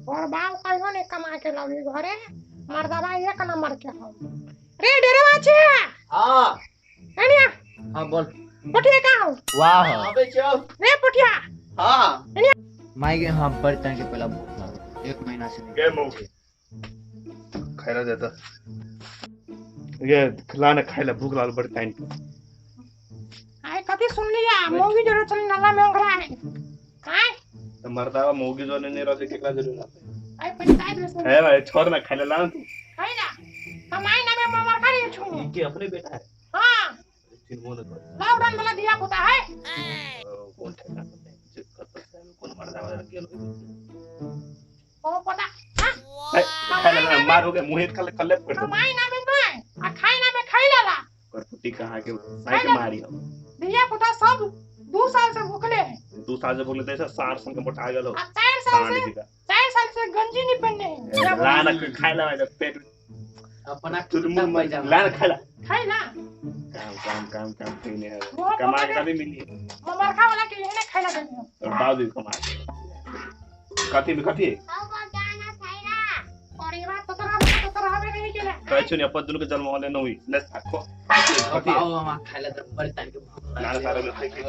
और बाप कहियो नहीं कमा के लावी घरे, मर्दबा एक नंबर के हो। रे डेरवा छे। हां एनिया। हां बोल। पटिया कहां हो? वाह अबे चल रे पटिया। हां एनिया माई के। हां पर तन के पहला भूख लागल, एक महीना से नहीं गे मौके खाइला देता ये खिलाना खाइला भूख लागल बड़ टाइम। आय कथी सुन लिया मौगी जरूर चल नाला में ओंघरा है काय त मर्दावा मौगी जो ने रहते केकरा जरूर रहते। आय पंचायत में सुन ए भाई छोड़ ना खाइला ला तू खाइला कमाई ना में मर खड़ी छु के अपने बेटा है। हां तीन मोन कर लॉकडाउन वाला दिया पुता है कौन ठेका करते करते कौन मर्दावा गेल ओ पता। हां खाइला ना मार हो गए मुंह खले खले पड़ कमाई ना में नहीं आ खाई ना में खाइला ला करपुटी कहां के साइड मारी हम दिया पुता सब 2 साल से भूखले हैं। 2 साल से भूखले थे सार संग के मोटा गेलो। 4 साल से 4 साल से गंजी नहीं पहने हैं। लाना खाइला भाई पेट अपना कुत्ता पैजामा लाना खाइला खाइला काम काम काम काम पीने है कमा के कभी मिली ममरखा वाला के यही ना खाइला देनी और दादी कमा के कथी में कथी गाना खाइला और ये बात तो तरह हवे नहीं केला कहै छु नि अपन दुनु के जन्म होले न हुई ले थाको कथी आओ हम खाइला त बड़ी तान के भूख लाना सारा में खाइ खाइ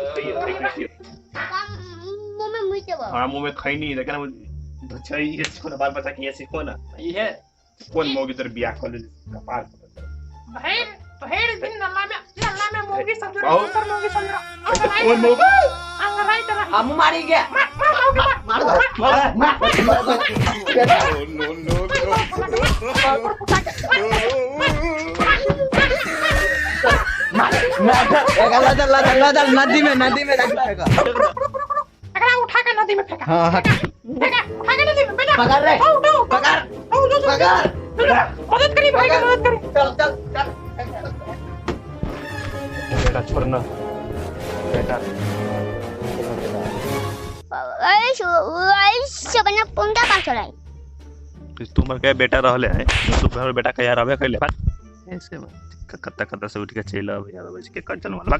मुंह में मुझे हां मुंह में खैनी लेकिन बच्चा ये छोरा बाल बच्चा के ऐसे कोना ये कौन मौगी तर बियाह कर ले कपार भाई भैर दिन नल्ला में मौगी सब जो सर मौगी सब कौन मौगी अंगराई तरह हम मारी गया मार मार मौगी मार मार मार नो नो मार मार नदी में जाके फेंका एकरा उठा के नदी में फेंका। हां फेंका उठा के नदी में बेटा पकड़ रे पकड़ पकड़ मदद करी भाई मदद करी चल चल चल बेटा छोड़ना बेटा अरे सबना पुंडा पास चलाई तू मर के बेटा रहले है तू घर बेटा के यार आवे खइले ऐसे कत्ता कत्ता से उठ के चल आवे यार बच के कंचन वाला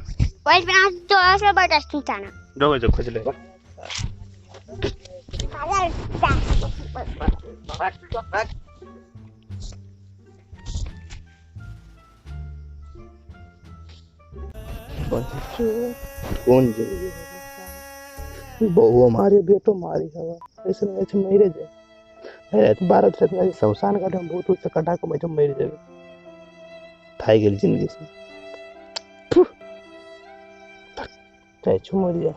वही बना तो ऐसे बर्दाश्त नहीं थाना जो जो खोज ले कौन जे बहुओ मारे बेटो मारी हवा ऐसे ऐसे मरे जाए अरे तो 12 साल में शमशान घाट में भूत से कटा के बैठो मर जाए थाई गेल जिंदगी से चाहे छु मर जाए।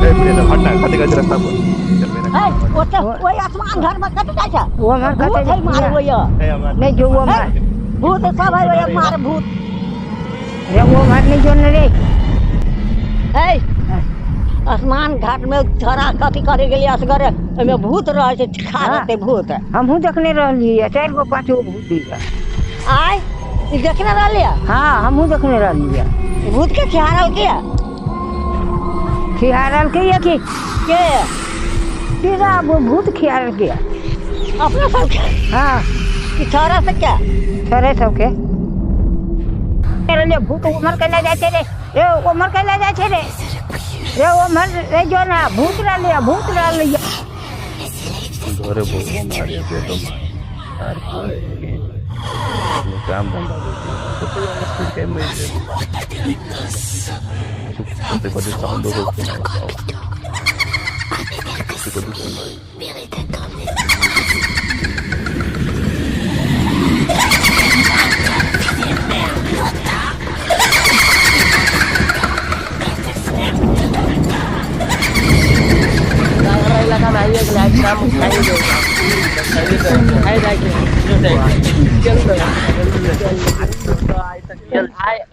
ए बेटा हटना खाते का रास्ता पर चल मेरा ए ओते ओइ आसमान घर में कट जाय छै वो मार भूत है मार ओय नहीं जो वो मार भूत सब है ओय मार भूत रे वो मार नहीं जो न रे ए आसमान घाट में छोरा कथी करे गेली असगरे ओमे भूत रहै छै खा रहते भूत। हमहू देखने रहली 4 गो 5 गो भूत दिया आय ई देखने रहली। हां हमहू देखने रहली भूत के खिहारल के खिहारल के या के तेरा वो भूत खिहारल के अपना सब के। हां कि छोरा से क्या छोरे सब के रे भूत उमर के ले जाय छै रे ए उमर के ले जाय छै रे रे वो मर रे जो ना भूत रहले भूत रहले घरे बहुओ मारे बेटो मारे यार कोई काम धंधा तो के मर जाए कते कते साउंड हो कते कते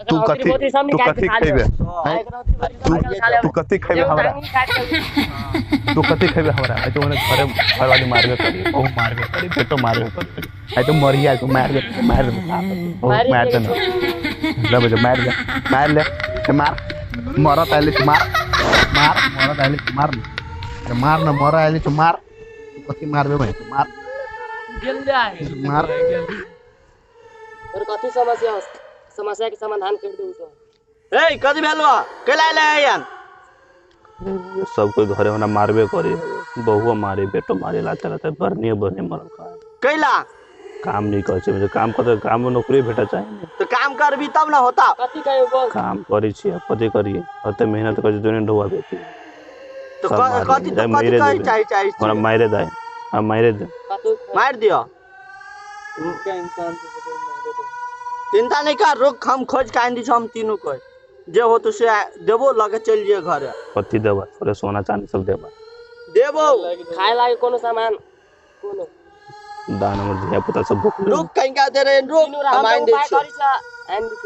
तू कथी तू कथी खैबे तू कथी खैबे हमरा तू कथी खैबे हमरा आई तो ओने घरे घर वाली मारबे करी बहु मारबे करी बेटो मारबे करी आई तो मरिया को मार दे मार दे मार दे ले बजे मार दे मार ले मार मरत आइले मार मार मरत आइले मार ले मार न मर आइले तो मार कथी मारबे भाई मार गेल जाए मार और कथी समस्या समस्या के समाधान कर दू। ए कथि भेलवा कैला ले आयन सब कोई घरे होना मारबे करे बहुओ मारे बेटो मारे लाते लाते बरनी बरनी मरल का कैला काम नहीं करे छै काम करते काम में नौकरी भेटा चाहिए तो काम करबी तब ना होता कथि कहियो बोल काम करे छी कथि करिए अते मेहनत करे दुनिया ढोआ बेटी तो कथि तो कथि कहि चाही चाही हमरा मारे दे हम मारे दे मार दियो क्या इंसान से मारे दे चिंता नहीं कर रुक हम खोज के आनि दी हम तीनों को जे हो तो से देबो लगे चल जे घरे कथि देबा थोड़े सोना चांदी सब देबा देबो खाए लागे कोनो सामान कोनो दान हमर धिया पुता सब भूख रुक कहीं का दे रे रुक हम आनि दै छी आनि दै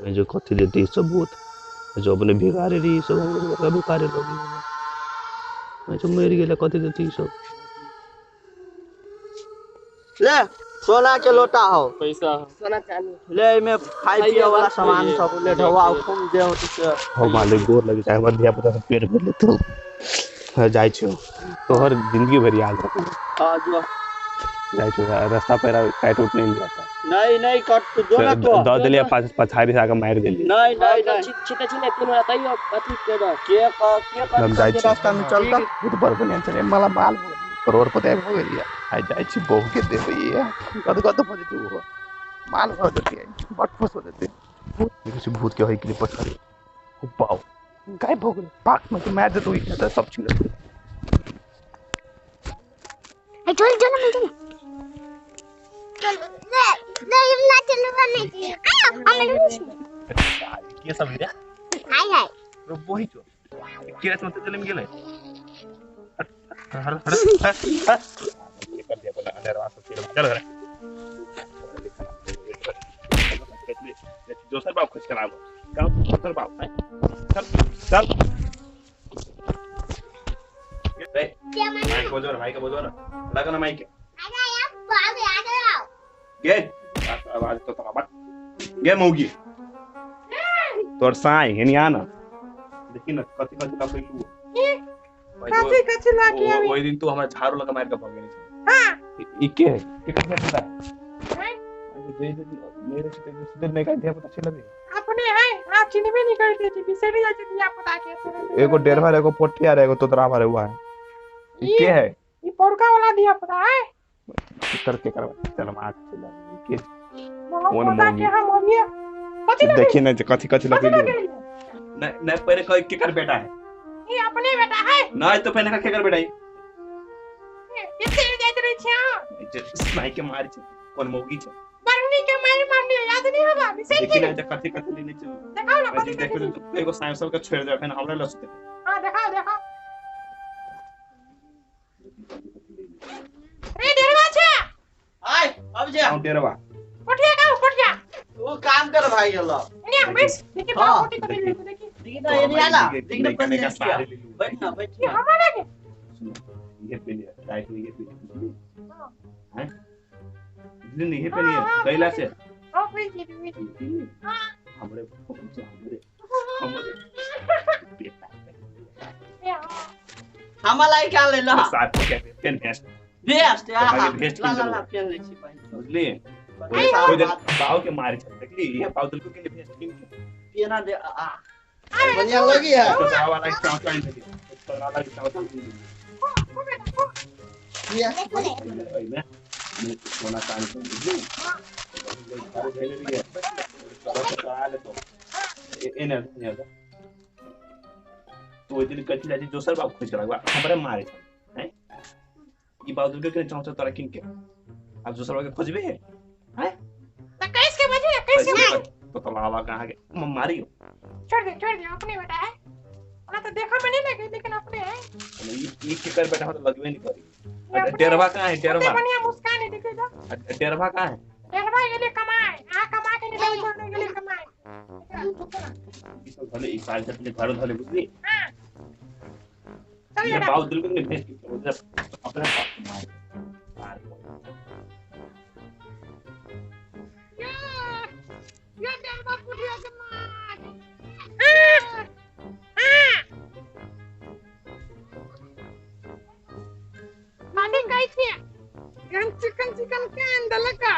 मैं जो कथि देती सब भूत जो अपने भिखारी रही सब हम लोग भिखारी लोग मैं जो मर गेला कथि देती सब ले सोना के लोटा हो पैसा सोना चांदी ले में खाई पिए वाला सामान सब ले ढोआ खूब जे हो तो हो मालिक गोर लगे चाहे हमर धिया पुता सब पेट भर लेतो जाय छियो तोहर जिंदगी भर याद रखबो हां जो जाय छियो रास्ता पर काट उट नहीं जाता नहीं नहीं कट तो जो ना तो the देलिया पाँच पछाड़ी से आके मार देली नहीं नहीं नहीं छिते छिने तीन वाला तैयो कथि के बा के के रास्ता में चलता बहुत बड़ बढ़िया चले माला माल करोड़पति हो गेलिया आइ जाय छी बहु के देबै गद गद भऽ जेतै ओहो माल भऽ जेतै बड़ खुश हो जेतै देखै छी भूत के होइ के पछाड़ी बाउ गायब भऽ गेलै पाक में मारि देतौ ई तऽ सब छीन लेतौ चल चल चल चल ले ले ना चलूंगा नहीं आया हम के सब रे हाय हाय वही जो के रात में चले में गेलै हर हर हर ये कर दिया बोला अंधेरा सब चल चल घर दोसर बाप खोज के लाबो गाँव दोसर बाप है चल चल माइक बोलो ना माइक बोलो ना लगा ना माइक आजा यार बाप आ जाओ गे आवाज तो तोरा बात गे मौगी तोर साई हेनी आ ना देखी ना कथि कथि लकै लू कथि कथि लाके आबी ओइ दिन तू हमरा झाड़ू लगा मार के भग गेली हां ई के है के कथि पता है दे दे मेरे से सीधे नहीं का धिया पुता छिलबी अपने है हां चिन्हबे नहीं करते छी बिसरि जाइ छै धिया पुता के एगो डेढ़वा एगो पोठिया एगो तोतरा भरे हुआ है ई के है ई पौरका वाला धिया पुता है कर के करवा चल मार छिला के कोन मौगी के हम मम्मी कथि लगे देखी ना कथि कथि लगे नहीं नहीं पहले कह के कर बेटा है ई अपने बेटा है नहीं तो पहले का के कर बेटा है बिसरि जाइत रहे छी हां माई के मार छै कोन मौगी छै बरनी के मार मारनी याद नहीं होगा बिसरि देखी ना कथि कथि लेने छै देखाओ ना कथि देखो तो एगो साइब सब के छोड़ दे फेन हमरा लसते हां देखाओ देखाओ रे डेरवा छे आय अब जे हां डेरवा पटिया का पटिया तू काम कर भाई गेलो ने बैठ देखी बा पोटी कथि ले देखी देखी ना ये आला देखी ना पन्ने का साड़ी ले लू बैठ ना बैठ ये हमरा लगे ये पे लिया राइट में ये पे हैं नहीं ये पे लिया कैला से हां पे जी हां हमरे हमरे हमरे हमरा क्या ले ला साथ के पेन भेस्ट भेस्ट यार भेस्ट ला ला पेन ले छी भाई बुझली ओइ दिन बाऊ के मारे छल देखली ये बाऊ दिल के भेस्ट किन के पेना दे आ बढ़िया लगी है तो वाला चाव चाव नहीं तो वाला चाव चाव ये ओइ में सोना चांदी बुझली सारे भेले भी है चलो तो आ ले तो एने एने तो ओइ दिन कथि जाय दोसर बाप खोज के लगवा हमरे मारे छल हैं ई बाऊ दिल के चाव चाव तोरा किन के अब दोसर बाप के खोजबे हैं त कैसे के बजे कैसे तो तलावा कहां के मारियो छोड़ दे अपने बेटा है ना तो देखा में नहीं लगे लेकिन अपने है ई के कर बेटा तो लगबे नहीं करी डेरवा कहां है डेरवा बढ़िया मुस्कान है देखे जा डेरवा कहां है डेरवा गेले कमाए आ कमा के नहीं छोड़ने गेले कमाए ई सब धले ई साल से अपने घर धले बुझली हां चल ये बाऊ दिल को नहीं भेज के अपने बाप के मार मार ये डेरवा पुठिया के मार माने गाय छी चिकन चिकन के अंदर लगा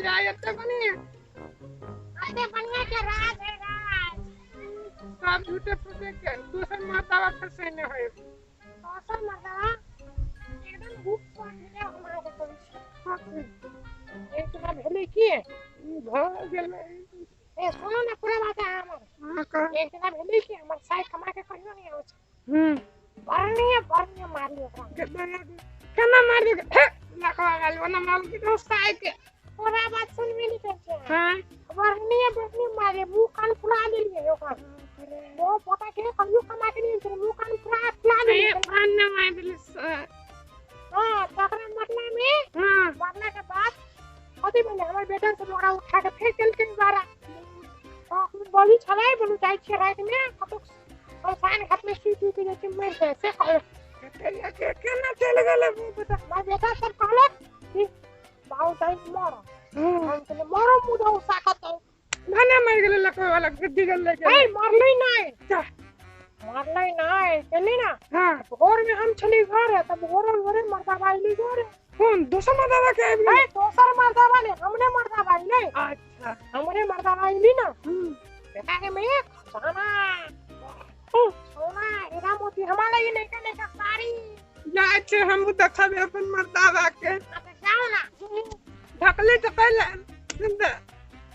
छलियै आइ एते बढ़िया। एते बढ़िया के राज है राज। सब झूठे फूटे के दोसर मर्दावा फंसेने होय। दोसर मर्दावा एकदम गुप्त बात मिले हमरा के कहै छै। एक दिना भेलै की भऽ गेलै। ए सुनू ने पूरा बात हमर। एक दिना भेलै की हमर साइ कमा के कहियो नहि आबै छै। बरनिया बरनिया मारली ओकरा। केना मारली? हे लखवा गेल ओना मारली तो साइ के। पूरा बात सुनबे नहि करै छै। हां बरनिया बरनिया मारे मुंह कान फुला देलियै ओकरा। वो पता के कहियो कमा के नहि छै, मुंह कान फुला फुला देलियै। कान न मारि देली। हां तकरा मरला में हां मरला के बाद कथी भेलै हमर बेटा सब ओकरा उठा के फेंक देलकै बारा। बड़ी छलै बोलू जाइ छियै रातिमे कतौ शमशान घाटमे सुति उति जाइ छै मरि जाइ से कहलक। केना चलि गेलै हमर बेटा सब कहलक कि बाबू जाइ मर। हम कहलियै मरो मुँह धो साकत भने मरि गेलै लकवे वाला गिद्दी गेलै। ए मरलै नहि मरलै नहि केली ना। हां भोर में हम छली घर त भोर भोरे मर्दाबा अइली घर। कौन दोसर मर्दाबा के आबि गेलै? दोसर मर्दाबा ने हमरे मर्दाबा अइलै। अच्छा हमरे मर्दाबा अइली ना। बेटा के में खजाना सोना हीरा मोती हमरा लगी नैका नैका साड़ी। जाइ छै हमहूँ देखबै अपन मर्दाबा के। जाओ ना ढकले तो पहले।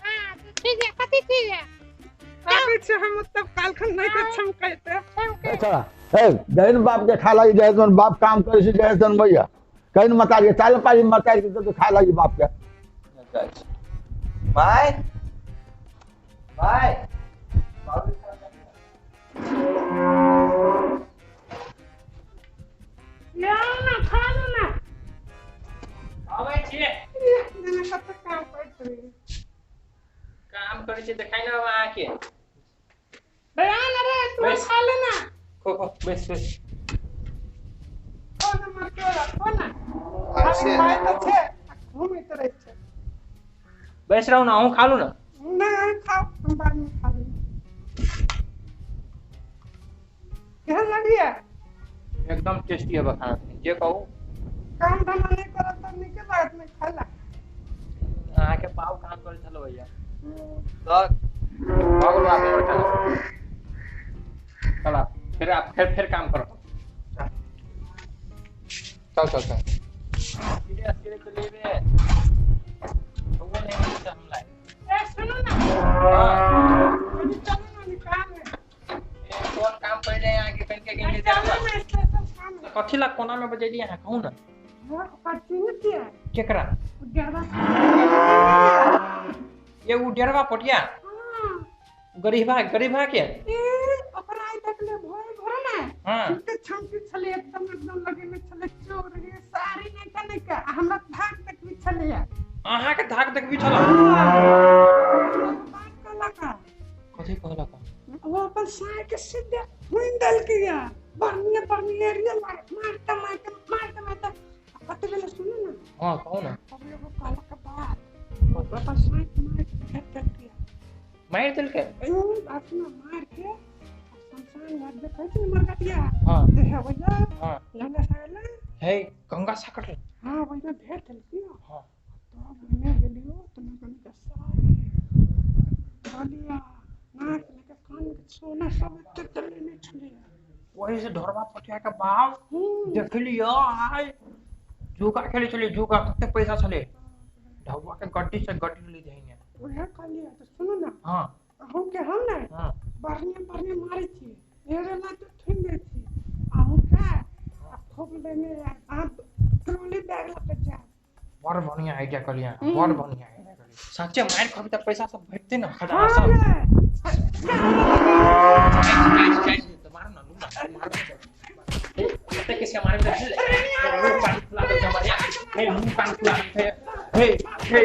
हां ठीक है कथी चीज है आबै छै हम तब कालखन नहीं के छमकैते। अच्छा ए जहन बाप के खा लागी जाय तहन बाप काम करै छै जाय तहन भैया कहीं मतारी चाल पारी मतारी के तो खा लागी बाप के। बाय बाय ले आओ ना खा लो ना। आबै छियै। जेना कते काम करैत रही। काम करै छै देखाइ ना अहाँके। बयान रे तू खा ले ना। खो खो बेस बेस। खो ना मर के खो ना। खाइ तऽ छै घूमैत रहै छै। बैस रहू ना अहूँ खा लू ना। नहीं खाओ हम बाद में खा लेंगे। केहन लगिया? एकदम टेस्टी है खाना जे कहू। काम धंधा नहीं करत त नीके लागत नहीं खाला। अहाँके पाव काम करै छलो भैया तऽ भऽ गेलो आब हमर खाना। चला फिर आप फिर काम करो। चल चल चल सीधे सीधे तो लेबे वो नहीं मिलता हमला। ए सुनो ना। हां अभी चलो ना निकाल में। ए कौन काम पड़ रहे यहाँ के कन के के चलो ना स्टेशन काम है। कथी ला कोना में बजेली अहाँ कहू ना। हां परचून किया केकरा? उडेरवा। ये उडेरवा पटिया। हां गरीबा गरीबा के ए ओकरा आइ देखले भोरे भोरे ना। हां के छमकी छले एकदम एकदम लगे में छले चोर रे सारी नहीं का नहीं का हमरा धाक तक भी छले। अहाँ के धाक तक भी छला? बात कहला का कथी कहला का? वो अपन साय के सीधे हुइन देलकी या बरनिया बरनिया रे मारता मारता मारता मारता कते बेला सुनू ना। हां कहू ना। अब एगो कहला के बात वो अपन साय के मार के फेंक देलकी। मार देलकै? ए बात ना मार के शमशान घाट देखै छी मरघटिया। हां देखे भैया। हां गंगा सागर ले हे गंगा सागर ले। हां ओइमे भेट देलकी। हां तब ओइमे गेलियो त नगन के साड़ी डलिया नाक में के कान के सोना सब एते लेने छलियै। वही से ढोरबा पटिया के बाप देख लियो आय जुगा खेले छले जुगा कते पैसा छले ढौआ के गड्डी से गड्डी ले जाइए। उहे कहलियै त सुनू ना। हां अहूँ के हम ने हां बरनिया बरनिया मारै छी एरे ला तो थुनि दै छी अहूँ के खूब लेने अहाँ ट्रॉली बैग लऽ के जायब। बड़ बढ़िया आइडिया कहलियै बड़ बढ़िया आइडिया कहलियै। सच्चे मारि खबी त पैसा सब भेटतै ना खजाना सब। मार ना लू ना मार कते किसके मारे दे मुंह कान फुला दे हमारे हे मुंह कान फुला दे हे हे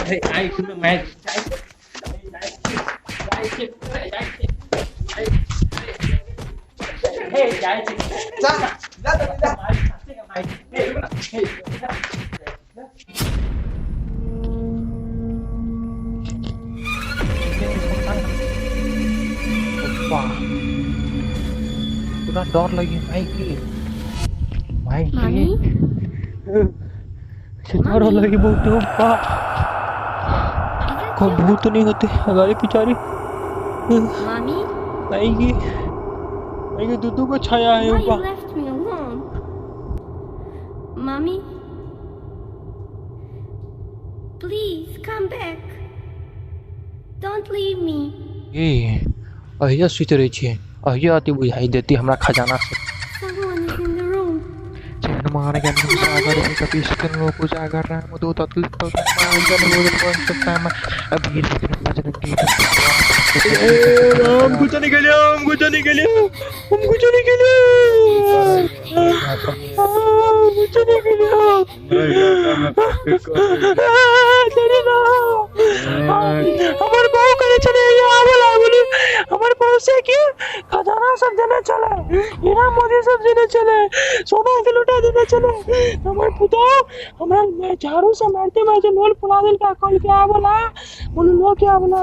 हे आई सुन मैं जाय छी जाय छी हे जाय छी जा जा जा हे हे वाह पूरा डर लगी माई की माई की। डर लगी बहुत बा को भूत नहीं होते अगाड़ी पिछाड़ी। Mommy, नहीं की नहीं की दूधू को छाया है why you ऊपर। left me alone? Mommy, please come back. Don't leave me. ए अहिया सुति रहै छियै, अहिया अति बुझाइ देती हमरा खजाना से। Someone is in the room. Hanuman ज्ञान सागर कपीश लोक उजागर रामदूत अतुलित अभी हम कुछ नहीं के लिए, हम कुछ नहीं के लिए, हम कुछ नहीं के लिए, कुछ नहीं के लिए। हमारे बहू करे चले आवेला बोली हमारे बहू से कि खजाना सब देने चले, हीरा मोती सब देने चले, सोना के लुटा देने चले। हमारे पुतो हमरा झाड़ू से मारते मारते लोल फुला देल का कल के आवेला बोलू लो क्या बोला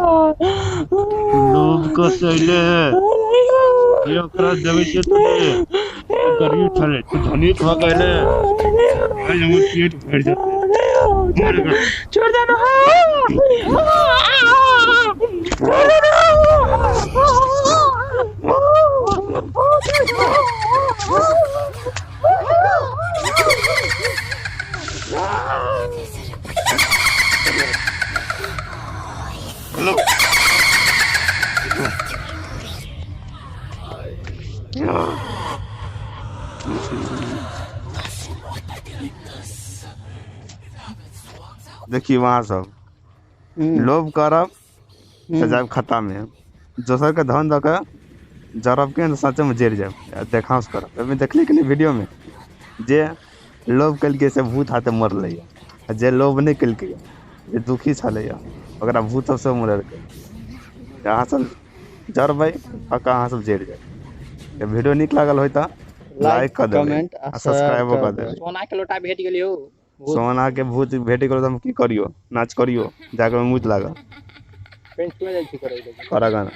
लोभ को सैले ये ओकरा देबै छै त गरीब छलै तू धनी भ गेले, आज हमर पेट भरि जेतै। छोड़ देना, हेलो देखिए वहाँ सब लोभ करब तो जायब खत्ता में, दोसर के धन दऽ के जरब के सच में जरि जायब। देखाउस करब ओहिमे देखली कि नहि वीडियो में, जे लोभ केलकै से भूत हाथे मरलै आ जे लोभ नहि केलकै जे दुखी छलैया ओकरा भूत सब सेहो मरलकै। अहाँ सब जरबै आ अहाँ सब जरि जायब। वीडियो नीक लागल होय तऽ लाइक कऽ देबै कमेंट आ आ सब्सक्राइबो कऽ देबै। सोना के लोटा भेट गेलियो। सोना के भूत भेट गेल तऽ हम की करियो, नाच करियो जाके मुँह लागल पेंट जाइ छी करै करऽ गाना।